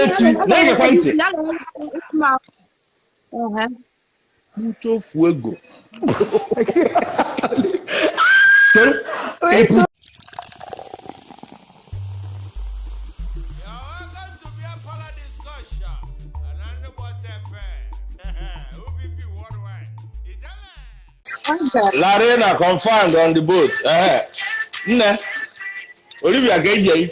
Echi na-egekwa ntị. Mucho fuego. Larena confirmed on the boat. Nne, Olivia KJ.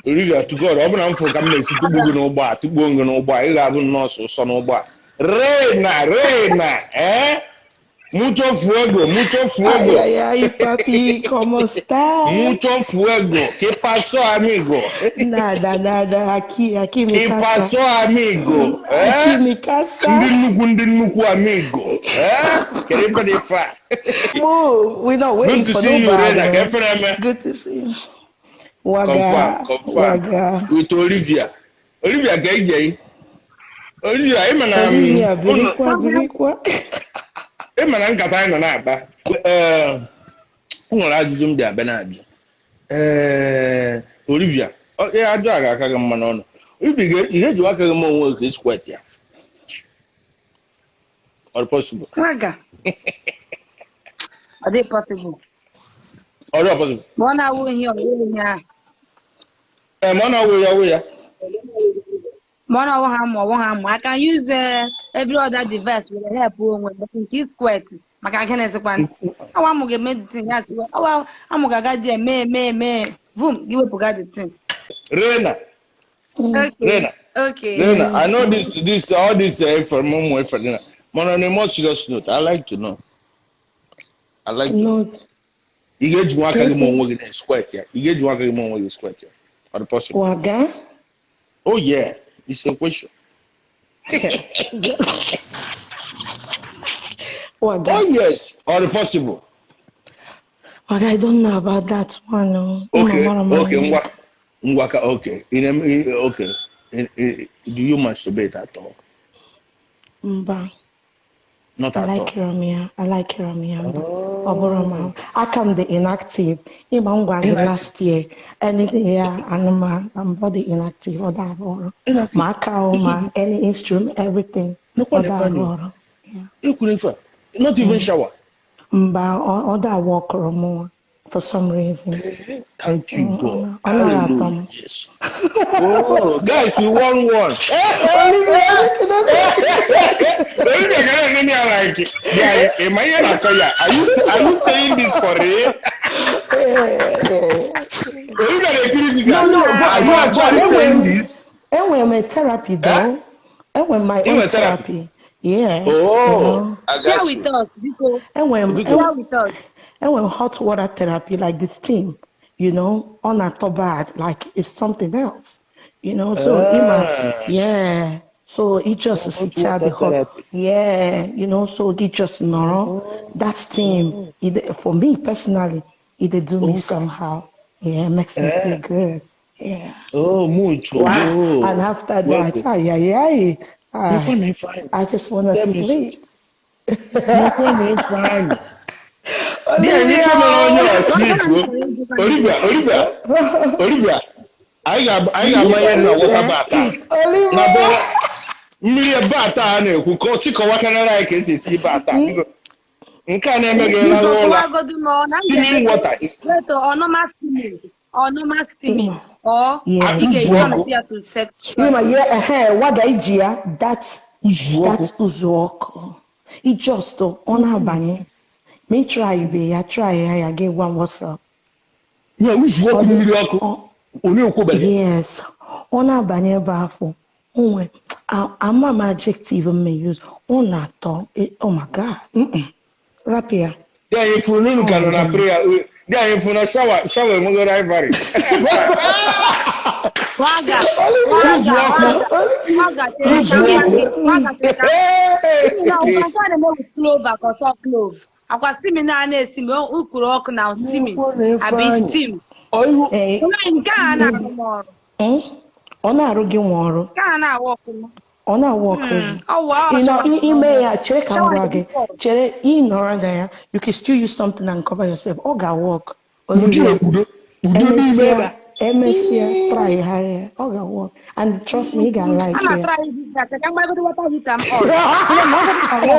Olivia, to God, ọ bụ na m fụrụ ka m na-esi tugbu gị n'ụgbọ a, tugbuo gị n'ụgbọ a, ị ga-abụ nọọsụ sọ n'ụgbọ a. Rena, Rena, eh? Mucho fuego, mucho fuego. Ay, ay, ay, papi, ¿cómo estás? Mucho fuego. ¿Qué pasó, amigo? Nada, nada, aquí, aquí mi ¿Qué casa. pasó, amigo? Aquí mi casa. Ndi nnukwu amigo. Eh? Kedu ife dị ife a? Move, we're not waiting Good to for see you, nobody. Rena. Ka efere eme? Good to see you. Waga, Confirm, confirm. waga. With Olivia. Olivia ka ije. Olivia, ị ma na Olivia, birikwa, birikwa. ị ma na nkata anyị nọ na-akpa. Ee, o nwere ajụjụ m dị abịa na-ajụ. Ee, Olivia, ihe ajụ a ga-aka gị mma n'ọnụ. Olivia, ị ga-eji aka gị ma onwe gị ka squat ya? Ọ dị possible? Waga. Ọ dị possible. Ọ dị possible? Ma ọ na-awụ ihe ọ wụ ihe ahụ. Ee, ma ọ na-awụ ya, awụ ya. Ma ọ na-awụ ha ma ọ wụ ha ma. I can use every other device will help onwe, but nke squat maka gịnị sịkwa awa amụ ga-eme the thing ya sị awa amụ ga-aga di eme eme eme vum gị wepụga the thing. Rena. Okay. Rena. Okay. Rena, I know this all this from ụmụ ife Rena. But on a more serious note, I like to know. I like to know. No. Ị ga-eji nwa aka gị ma onwe gị na squat ya. Ị ga-eji nwa aka gị ma onwe gị squat ya. Ọ dị possible? Waga? Oh yeah, it's a question. Waga. Oh yes, or possible. Waga, I don't know about that one. No. Okay, Mama, okay, ngwa, ngwa, okay. Okay. Do you masturbate at all? Mba. Not I at like all. Romeo. I like Romeo. Oh. I come the inactive. Even last year, anything yeah, and I'm body inactive or that or my cow, my any instrument, everything. No, or that or yeah. You couldn't not even shower. Mba or that walk or more for some reason. Thank you, God. Hallelujah. Yes. Oh, guys, we won one. Are you saying this for real? No, are you actually saying this? And we're my therapy, though. And we're my own therapy. Yeah. Oh, you know? I got Share you. with us, because and share with us. And when hot water therapy, like the steam, you know, on a top bad, like it's something else, you know. So yeah. So it just the hot, yeah, you know. So it just no, that steam. It, for me personally, it do me somehow. Yeah, it makes me feel good. Yeah. Oh, mucho. Wow. Oh. And after that, I just wanna sleep. Olivia, Olivia, Olivia, I got my head in a water bath. Olivia, mmiri bath a na-ekwu ka ọ sị kọwakarịra anyị ka esi eti bath a. Nke a na-eme gị rahụ ụra. Steaming water is or normal steaming or waga iji ya that uzu ọkụ. It just ọ na-abanye. Me try be ya try ya get one what's up. Yeah, uzu ọkụ mmiri ọkụ. Onye okwubere. Yes. Ọ na-abanye ebe ahụ. Onwe ama m adjective m may use. Ọ na-atọ. Oh my God. Wrap ya. Yeah, if you nunu ka nọ na prayer. Yeah, if you na shower enwego rivalry. Waga. Waga. Waga. Clove. Akwa steaming na na-esi m ukuru ọkụ na steaming. Abi steam. Nke a na-arụ m ọrụ. Ọ na-arụ gị nwa ọrụ. Nke a na-awụ ọkụ. Ọ na-awụ ọkụ. Ime ya chere ka m gwa gị chere ị nọrọ na ya you can still use something and cover yourself. Ọ ga-awụ ọkụ. Emesịa, try gharịa, ọ ga-work. And trust me, ị ga-like I'm ya. try this that. Ka mgbagodi water heater m on. Nne m, ọ bụrụ na ọ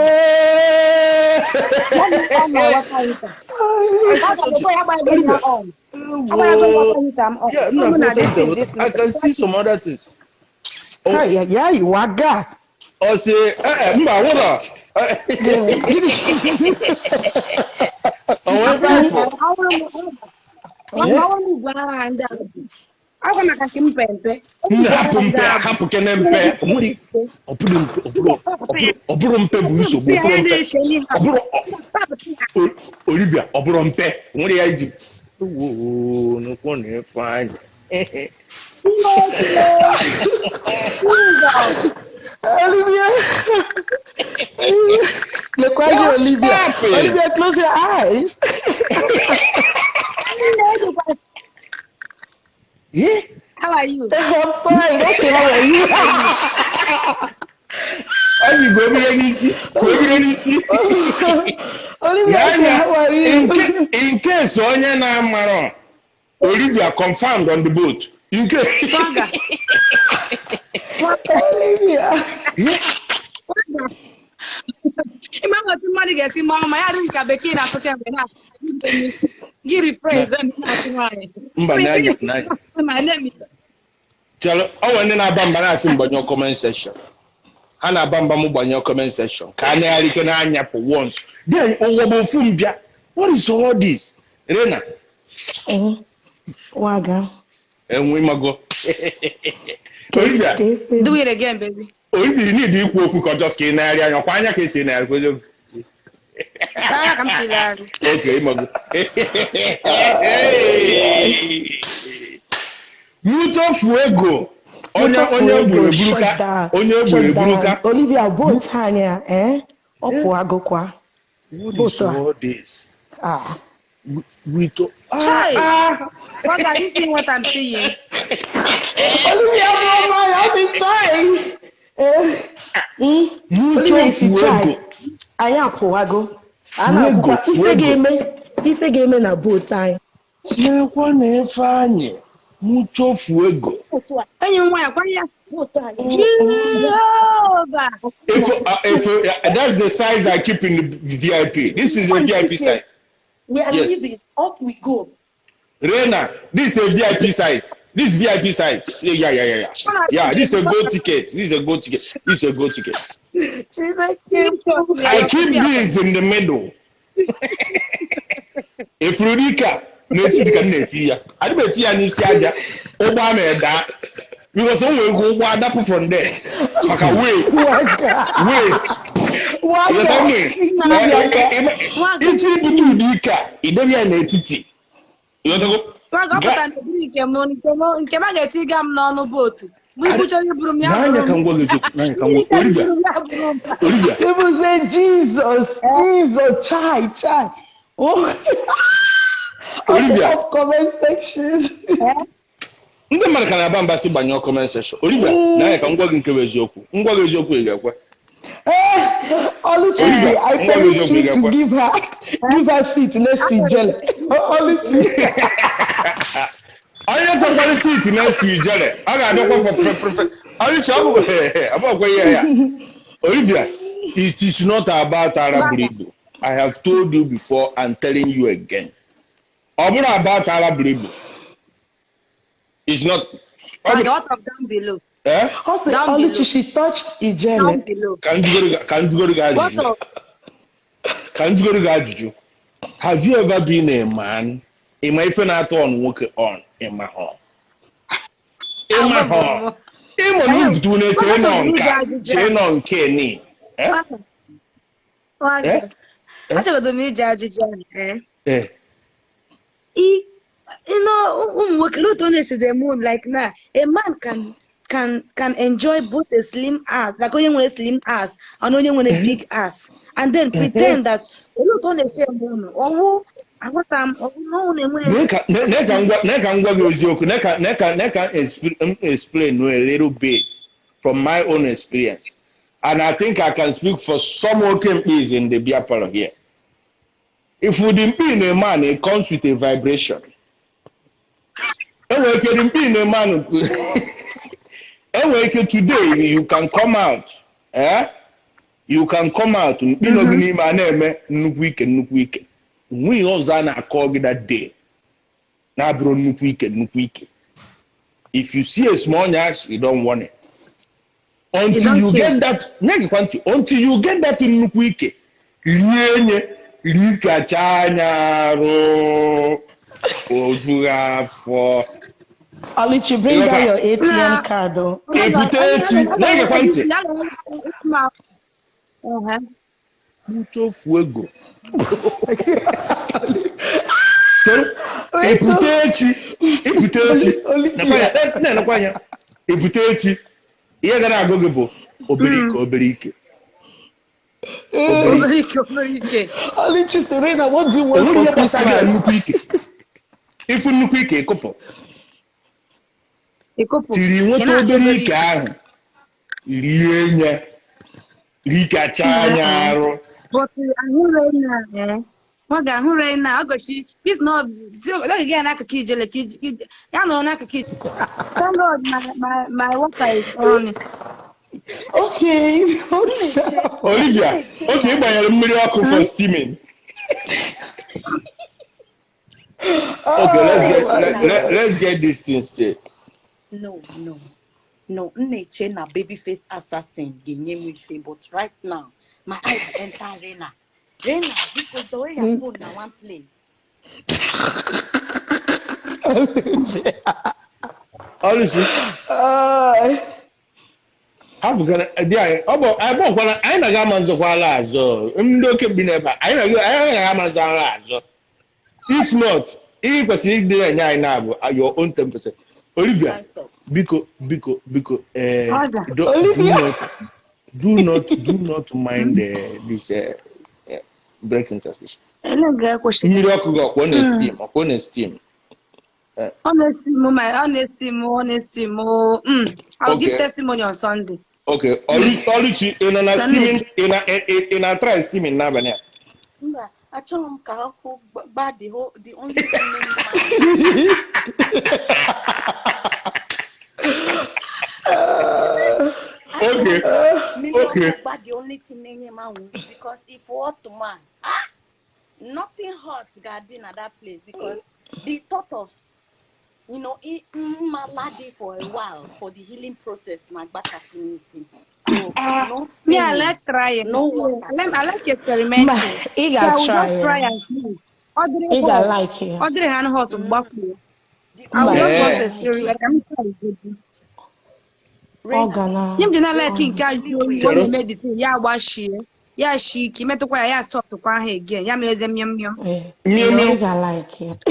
on my water heater. Ọ ga-ekwe ya gbagodi ya on. Ọ gbagodi water heater m on. Yeah, Ọ bụ no, na this thing, this I can see some other things. Oh, Ya ya iwaga. oh, say, mba, hold on. Oh, what for? Agwa maka nke mpempe. Hapụ mpe, hapụ kene mpe. Ọ bụrụ mpe, ọ bụrụ mpe bụ nsogbu, ọ bụrụ mpe. Ọ bụrụ Olivia, ọ bụrụ mpe. Nwere ya iji. Ewo, nnukwu na Ifeanyị. Olivia. Lekwa gị, Olivia. Stop it. Olivia, close your eyes. Yeah. How are you? I'm fine. Okay, how are you? Anyị bụ obere n'isi, bụ obere n'isi. Olivia, okay, how are you? In case onye na-amarọ, Olivia confirmed on the boat. In case. Swaga. Olivia. Ịma otu mmadụ ga-esi maa ọma ya adịghị ka bekee na-asụ kemgbe na gị rephrase them na-asụ nwaanyị. Mba, n'anya, n'anya. My name is Chelụ, ọ nwere ndị na-aba mba na-asị m gbanyụọ comment section. Ha na-aba mba m gbanyụọ comment section ka a na-agharịke n'anya for once. Then ụwa bụ ofu mbịa. What is all this? Rena, Waga. enwe ịmago. Olivia, Ka efe. Do it again, baby. Olivia, you need ikwu okwu ka ọ just ka ị na-agharị anya, kwa anya ka esi na-agharị kwa eziokwu. Anya ka m si legharị. Okay, ịmago. Mucho fuego. Onye onye egburu eburuka. Onye egburu eburuka. Olivia, boat anya, eh? Ọ pụagokwa. What is Boat a. all this? Ah. We to Chai! Waga, you see what I'm seeing? Olivia, mama, I've been trying. Eh? Mm. Mucho Olivia, isi chai. fuego. Anyị apụwago. A Fuego, na-akwụkwa ife fuego. ga-eme ife ga-eme na boat anyị. N'ekwa na Ifeanyị, mucho fuego. Enyi m nwaanyị kwa ya. Jehova! If that's the size I keep in the VIP. This is a VIP size. We are Yes. leaving. Up we go. Rena, this is a VIP size. This VIP size. Yeah. Yeah, this is a gold ticket. This is a gold ticket. This is a gold ticket. Chineke. I keep this in the middle. Efurika n'etiti ka m na-eti ya. Adị m eti ya n'isi aja. Ụgbọ a na-eda. Because o nwere ike ụgbọ adapụ from there. Maka wait, Waga. wait. Waga. Waga. Iti ibute ụdị ike a, idebe ya n'etiti. Ịghọtago? Waga, ọ pụtara na eburu nke m nke m a ga-etiga m n'ọnụ bootu. Mgbe ibu chọrọ iburu m ya N'anya bụrụ ka m. m gwa gị eziokwu. N'anya ka m gwa Olivia, Iburu m ya bụrụ m. Olivia. People say, Jesus, Jesus, chai, chai. Oh. On the Olivia. up comment sections. Eh? Ndị mmadụ ka na-aba mba sị gbanyụọ comment section. Olivia, n'anya ka m gwa gị nke bụ eziokwu. M gwa gị eziokwu ị ga-ekwe. Eh, Oluchi, Olivia, I ngwa gị permit eziokwu ị you to ga-ekwe. give her seat next to Ijele. Oluchi. Onye chọkwara seat next to Ijele, ọ ga-abịakwa for prefe. Oluchi, ọ bụ ọ bụkwa ihe ya. Olivia, it is not about ara buru ibu. I have told you before and telling you again. Ọ bụrụ about ara buru ibu. It's not. Ọ Waga, bụ what of down below? eh? Also, Down Oluchi, below. she touched Down Ijele. below. Ka m jụgoro gị What ajụjụ. of Ka m jụgoro gị ajụjụ. Have you ever been a man? Ịma ife na-atọ on nwoke on ịma họ. Ịma họ. Ịma na ubutu na-eche nọ nka chee nọ nke ni. Eh? Waga. Eh? Eh? Achọgodo m iji ajụjụ ahụ. Eh? Eh. You know, ụmụ nwoke, otu ọ na-esi the moon, like na a man can enjoy both a slim ass, like onye nwere slim ass and onye nwere big ass, and then pretend that olee otu ọ na-esi eme ụnụ ọwụ aghọta m ọwụ na ọwụ na-enwe Nee ka m gwa gị eziokwu, nee ka m explain a little bit from my own experience. And I think I can speak for some oke mkpis in the beer parlor here. If the mkpi in a man, it comes with a vibration. Enwere ike dị mkpi na mmanụ. Enwere ike today you can come out. Eh? You can come out. Mkpi nọ gị n'ime a na-eme nnukwu ike nnukwu ike. Nwe ihe ọzọ a na-akọ gị that day. Na-abụrụ nnukwu ike nnukwu ike. If you see a small nyash, you don't want it. Until you get that, until you get that nnukwu ike, rie nye, rikacha anya arụ, oju afọ. Oluchi, bring down your ATM card. Ebute echi, na-egekwa ntị. Mucho fuego. Ebute echi, ebute echi. Na-enekwa anya. Ebute echi. Ihe gara agụ gị bụ obere ike, obere ike. Obere ike, obere ike. Oluchi, Serena, what do you want for Christmas? Nnukwu ike. Ifu nnukwu ike ịkụpụ. Tiri nweta obere ike ahụ. Rie nye. Rikacha anya arụ. But ọ ga-ahụrụ na ọgọchi peace not ga n'akụkụ ijele ka ya nọrọ n'akụkụ ijele. Thank God my water is on. Okay. Olivia, okay, ịgbanyere mmiri ọkụ for steaming. Okay, let's get this thing straight. No. Nneche na babyface assassin ga-enye m ife, but right now my eyes enter Rena. Rena, because the way your phone na one place. Oluchi. Anyị na-aga ama nzọkwala azụ. Ndị oke bi n'ebe a, anyị na-aga ama nzọkwala azụ. If not, ị kwesịrị ịdị na-enye anyị na-abụ your own 10%. Olivia, biko, biko, biko, do not mind this breaking transmission. Mmiri ọkụ gị ọkwọ na-steam, ọkwọ na-steam. Honestly, I'll give testimony on Sunday. Okay, Oluchi, ị nọ na steaming, ị na-try steaming n'abalị a? Mba, achọrọ m ka ọkụ gbaa the only thing. Okay. Okay. But the only thing because if what man, nothing hot garden at that place because the thought of, you know, malady for a while for the healing process, so no steaming, yeah, I like trying. No water. I like experimenting. So I will just try and see. I like it. Audrey and hot to back. I will just want to experiment. I'm trying. Him did not like him casual medicine. Yeah, wash she. Yeah, she came to where I stopped to cry again. Yeah, me meow. I like it.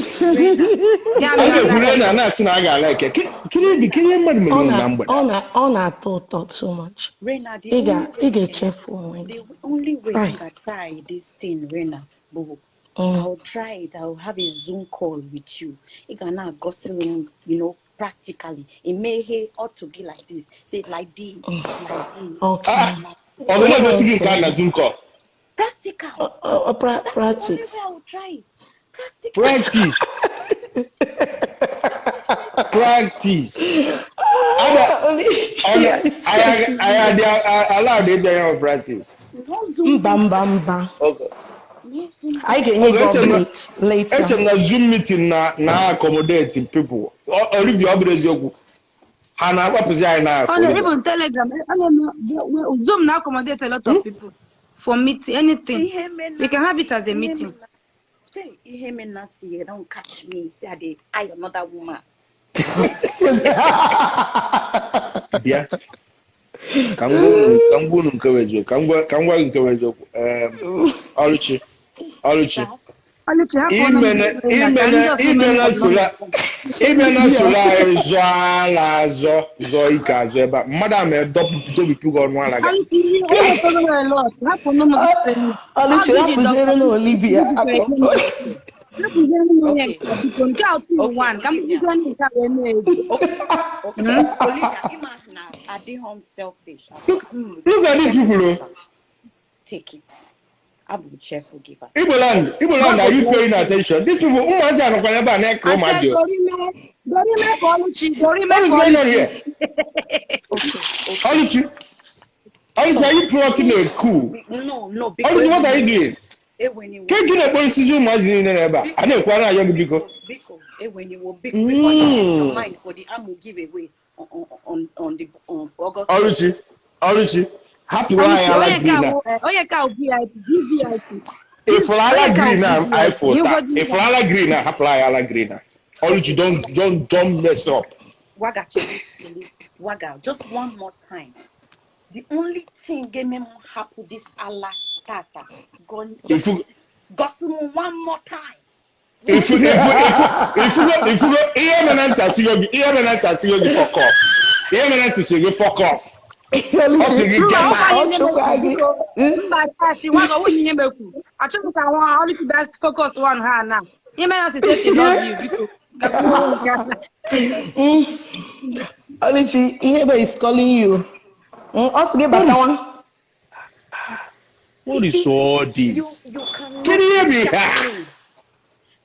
Yeah, I like it. Can you be on a thought so much? Rena, the only way I can try this thing, Rena, but I'll try it. I'll have a Zoom call with you. You can have gossip, you know. Practically, it may ought to be like this. Say like this, like this. Okay. Like this. Practical. Practice. The only way I will try it. Practical. Practice. Practice. I allowed it to practice. No Zoom. Bam bam bam. Okay. I can get later. Echem Zoom meeting na accommodate people. Olivia Obreziokwu. Ha na akpapụzi anyị na akọ. Even Telegram, Zoom na accommodate a lot of people for meeting anything. We can have it as a meeting. Ihe me na see, don't catch me. Say I dey eye another woman. Bịa. Ka m gwa unu nke eziokwu. Ka m gwa gị nke eziokwu. Oluchi. Oluchi. Ime na soro anyị zọọ ala azọ zọọ ike azọ ebe a mmadụ a mere dọbipụ gị ọnụ ala gị. Oluchi, hapụziere na Olivia. Olivia, imagine I be home selfish. Look at these people. Take it. Abụ m cheerful giver. Igbo land, are you paying attention? These people, ụmụazị anọkwa ebe a na-eke ụmụazị. What is going on here? Oluchi, are you plotting a coup? No. Oluchi, what are you doing? Ke na-ekpo isi ụmụazị niile n'ebe a? A na-ekwu ana ayọ gị biko. Biko, eweniwo, biko, before you change your mind for the amu giveaway on August. Oluchi, hapụ anyị ala green na. Onye ka VIP, VIP. If ala green na iPhone taa. If ala green na hapụ anyị ala green na. Oluchi, don't mess up. Waga, Waga, just one more time. The only thing gave me happen this ala tata. Gossip one more time. If you go, fuck off. Fuck off. Focus on her now. Oluchi, is calling you. What is all this? You cannot. Can you hear me?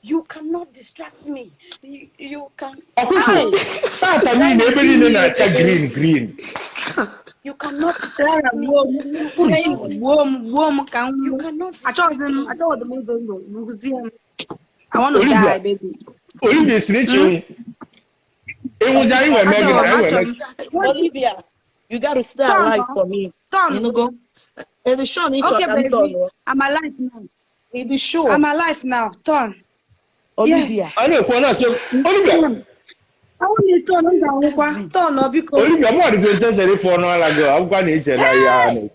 You cannot distract me. You can. Green. You cannot distract me. You cannot. I want to die, baby. Olivia, snitching. It was Olivia, you got to stay alive for me. You know, go. Okay, baby. I'm alive now. It is sure. I'm alive now. Turn. Olivia. Yes. I know. Olivia. I want you to turn. Turn, because Olivia, I'm not going to tell you for no longer. I'm going to tell you.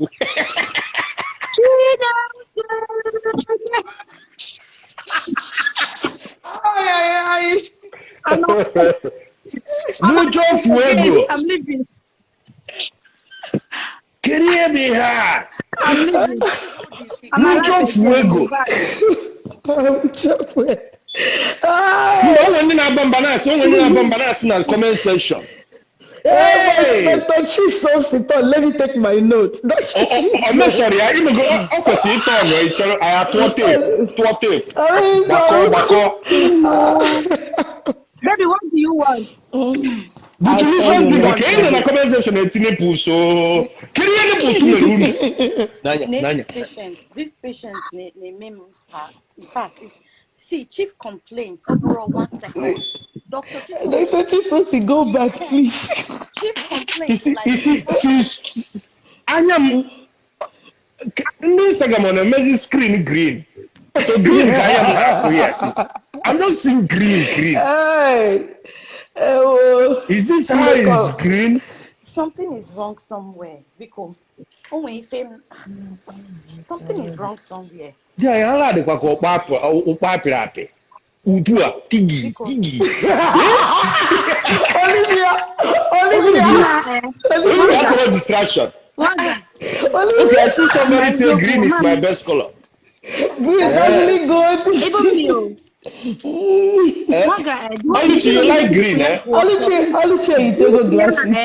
Mucho fuego. I'm leaving. Can you hear me? I'm leaving. Mucho fuego. Mucho fuego. In comment section. Hey, but she solves it all. Let me take my notes. I'm sorry. I even go. I have 20. Baby, what do you want? But you should in the comment section. This patient, in fact, see, chief complaint overall 1 second. Doctor Chisosi, go back, please. Chief complaint. I am Instagram on amazing screen green. So green, I am half, yes. I'm not seeing green. Hey. Is this how it's green? Something is wrong somewhere. Because something is wrong somewhere. Yeah, I like the Tigi. Olivia. That's a distraction. Okay, I see somebody say green is my best color. Green doesn't go. Even me. Oluchi, you like green, eh? Oluchi, you take your glasses.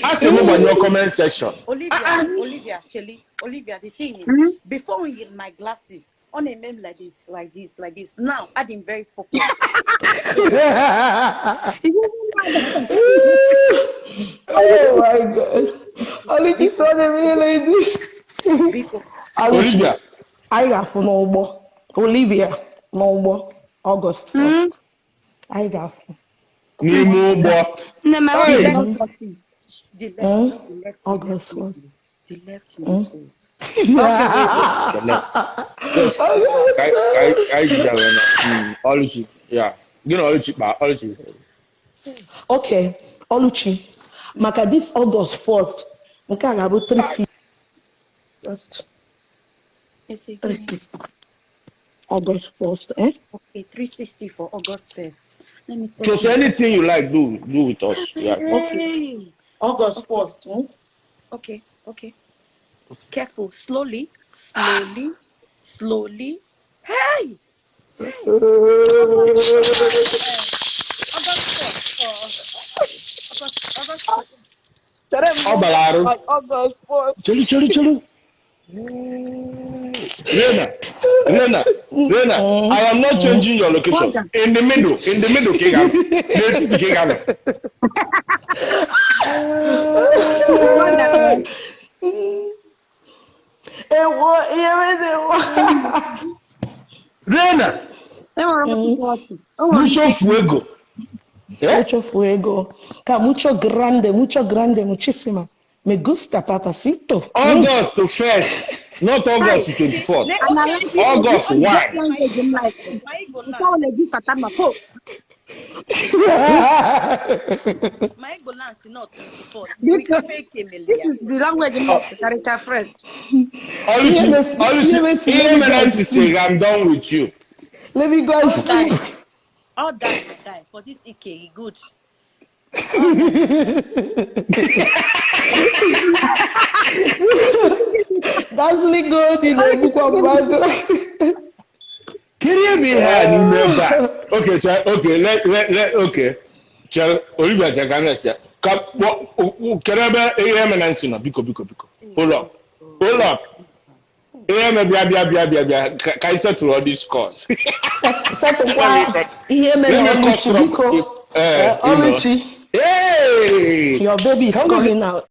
Ask him on your comment section. Olivia, Olivia, the thing is, before we get my glasses, on a meme like this, like this, like this. Now, I'm very focused. Oh my God. Oluchi saw the video like this. Olivia. I got no. Olivia, no, August 1st. I got no. The left, August 1st. The left. The left. Yes. I yeah. You know Oluchi, Oluchi. Okay, Oluchi. Maka this August 1st. Okay, I got 3 Just 360. August 1st, eh? Okay, 360 for August 1st. Let me see. Just anything you like, do with us. Yeah. Okay. August 1st. Hmm? Okay, okay. Careful, slowly, slowly, slowly. Hey! Hey. August 4th. August 4th. Ọ gbara arụ. On August 4th. Chelu, chelu, chelu. Rena, Rena, Rena, I am not changing your location. In the middle, ka ị ga-anọ. N'etiti ka ị ga-anọ. Wonder. Ewo, ihe mere ewo. Rena, Enwere m ọtụtụ ọchị. O nwere mucho fuego. Eh? Mucho fuego. Ka mucho grande, muchísima. Me gusta, papacito. August 1st, not August 24th. Ne- And I okay, like it. August This 1. language m like. My Igbo Nke land. ọ na-eji kata ma po. My Igbo land si not 24th. Biko, Ife ekemele this ya. is the language m like karịcha French. Oluchi, Ihe mesi- Oluchi, ihe mesi- ihe let me mere go and ntị sleep. sị I'm done with you. Let me go and All sleep. die. All die go die. For this Ike, e good. Dazzling gold in egbukwa mmadụ. Kedu ebe ihe a n'ime ebe a? Okay, okay, let, okay. Chere, Olivia chere ka m na-esi ya. Ka kedu ebe ihe mere nsị nọ? Biko, biko, biko. Hold up. Hold up. Ihe eme bịa bịa bịa bịa bịa ka anyị settle all these scores. Setụkwa ihe mere Let me Oluchi cut biko. from- Oluchi, Hey! your baby is Come on. coming out.